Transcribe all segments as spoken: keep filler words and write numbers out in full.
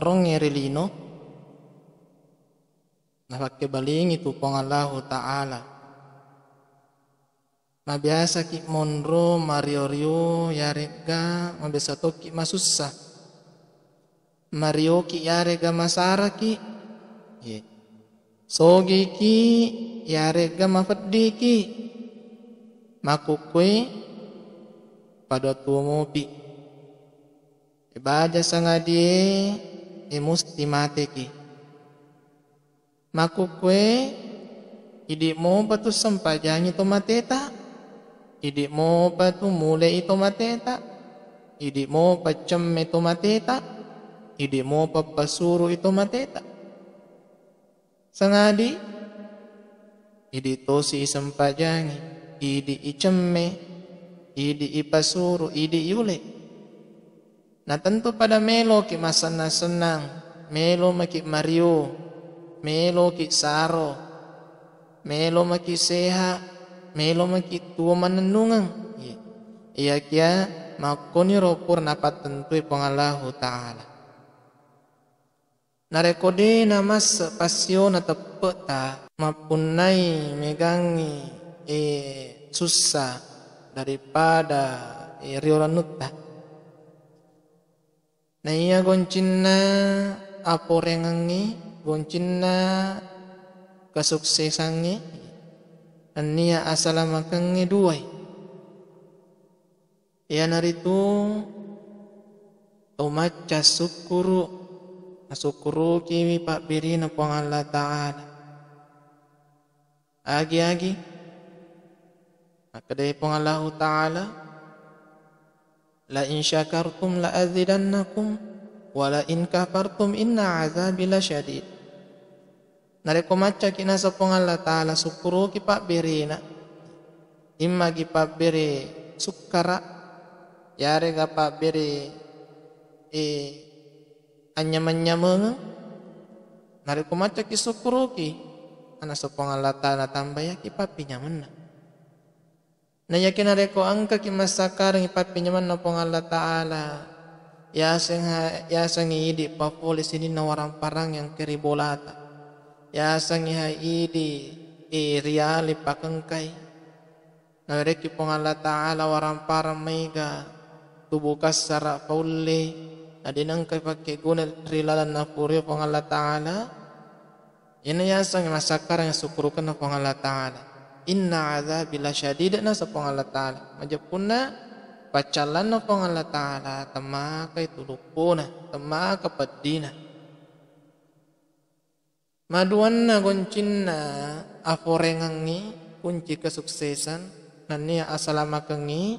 Rongnge ri lino, nafakkebalingi tu Puang Allahu Ta'ala. Mabiasaki monro mario-rio, yaregga mabiasa tokki masussa. Marioki yaregga masaraki, ye. Sogiki yaregga mafeddiki. Makkukkue padua tuo mopi. Baja sangadie, e, musti mateki. Makkukkue, idi mopa tu sempajangi to mateta, idi mopa tu mulei to mateta, idi mopa cemme to mateta, idi mopa pasuru i to mateta. Sangadi, idi tosi isempajangi, idi icemme, idi ipasuru, idi iule. Na tentu pada meloki masenna-sennang, melo maki mario, meloki saro, melo maki seha, melo maki tuo mannennungeng. Iya. Iyakiya makkoniro pura napattentui Puang Allahu Ta'ala. Narekko de namasse passiona teppe'ta, mappunnai megangngi, eh, sussa daripada, eh, riolannutta. Naiya goncinna aporengengngi, goncinna kesuksesangngi, nennia asalamakengngi duai. Iyanaritu to macca sukkuru, nasukkurukiwi pabbirina Puang Allah Ta'ala. Agi-agi makkedai Puang Allahu Ta'ala, "La in syakartum la azidannakum, wa la in kafartum inna azabi lasyadid." Narekko maccaki naseng Puang Allah Ta'ala, sukkuruki pabberena, immagi pabbere sukkara, yarega pabbere, eh, anyameng-nyamengeng. Narekko maccaki sukkuruki, naseng Puang Allah Ta'ala, natambayaki pappinyamenna. Naiyakiya narekko engkaki massakkarengngi pappinyamenna Puang Allah Ta'ala, yaseng ha-, yasengngi idi papole sininna waramparang engka ri bolata, yasengngi ha idi, eh, riale pakengkai. Nawerekki Puang Allah Ta'ala waramparang maega tubu kassara paulle, na de nengka pakkeguna ri lalenna furio Puang Allah Ta'ala, iyana yaseng massakkareng sukkurukenna Puang Allah Ta'ala. "Inna azabi lasyadid," naseng Puang Allah Ta'ala. Majeppunna paccallanna Puang Allah Ta'ala, temmakai tuluppuna, temmaka peddina. Maduanna goncinna aforengengngi kunci kesuksesan nennia asalamakengngi,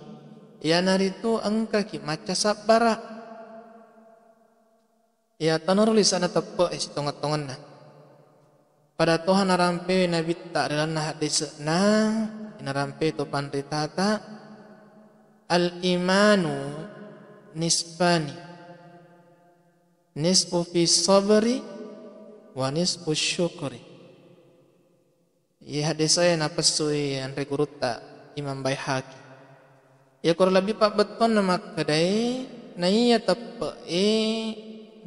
iyanaritu engkaki macca sabbara. Iya tanaro lise'na teppe'e sitongeng-tongenna. Pada toha narampewi Nabitta ri lalenna haddese'na, narampe to panritata, "Al-imanu nisfani, nisfu fi sabri, wa nisfu syukri." Iye haddese'e napessui anre gurutta Imam Baihaqi. Iya koro lebbi pabbettuanna makkedae, naiya teppe'e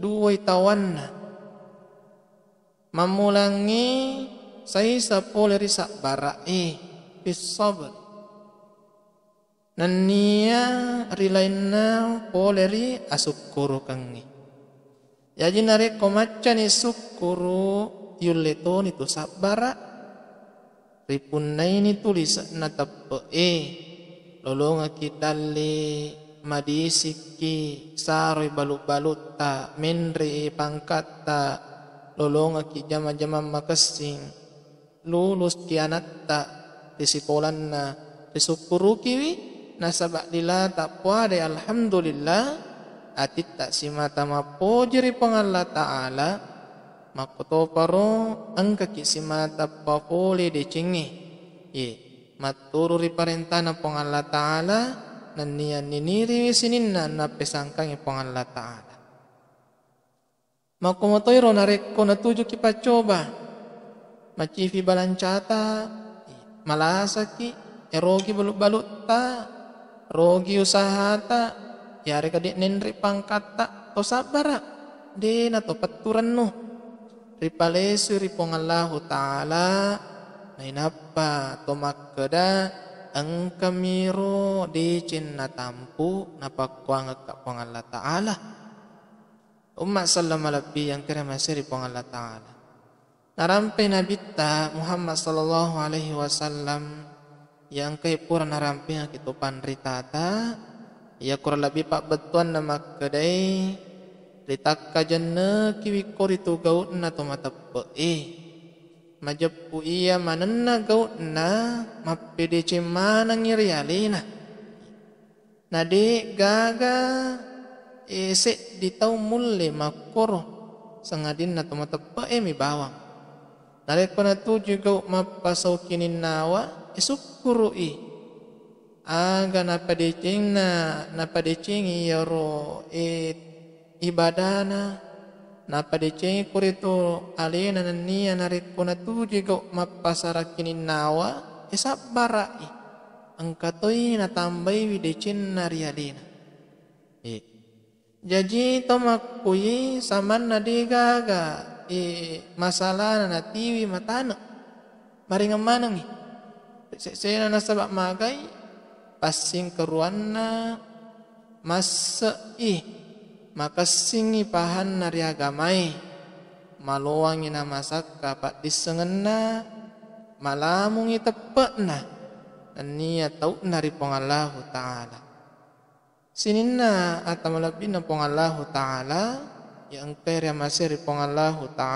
duai tawanna. Mammulangngi saisa pole ri sabbara'e, fis sabr. Nennia ri lainna pole ri asukkurukengngi. Jaji narekko maccani sukkuru, yulle toni tu sabbara. Ripunnaini tu lise'na teppe'e, lolongekki dalle, madisikki, saroi balu-balutta, menrei pangkatta, lolongekki jama-jamang makessing, luluski anatta ri sikolanna, risukkurukiwi, nasaba lilata puadai alhamdulillah, atitta simata mappoji ri Puang Allah Ta'ala, makkotoparo engkaki simata papole decengnge, ye, matturu ri parentana Puang Allah Ta'ala, nennia niniriwi sininna nappesangkangi Puang Allah Ta'ala. Makkumotoiro narekko natujuki paccoba, macifi balancata, malasaki, erogi balu-balutta, rogi usahata, yarega de nenre pangkatta, to sabbara. de' na to pettu rennu. Ripalesui ri Puang Allahu Ta'ala, nainappa to makkeda, engkamiro deceng natampu napakkuangekka Puang Allah Ta'ala. Umma selleng malebbi yang kere maseri Puang Allah Ta'ala. Narampe Nabitta Muhammad sallallahu alaihi wasallam, iya engkai pura narampengaki to panritata, iya kurang lebbi pabbettuanna makkedai, ritakkajennekiwi ko ritu gau'na to mateppe'e. Majeppu iya manenna gau'na mappedeceng manengngi ri alena. Na de' gaga, e, seddi tau mulle makkoro, sangadinna to mateppe'e mi bawang. Narekko natujui gau' mappasau kininnawa, e, sukkuru'i. Aga napadecengna, napadecengi iyaro, e, ibadana, napadecengi ko ritu alena nennia narekko natujui gau' mappasara kininnawa, e, sabbara'i. Engka toi natambaiwi decenna ri alena. E. Jaji to makkui samanna de' gaga, e, masalana natiwi matane'. Maringeng manengngi. Sesena nasaba' magai, passingkeruanna masse'i, makessingngi pahanna ri agamae, maloangngi namasakka paddissengenna, malamungngi teppe'na, nennia tau'na ri Puang Allahu Ta'ala. Sininna ata malebbinna Puang Allahu Ta'ala, iya engkai riamasei ri Puang Allahu Ta'ala,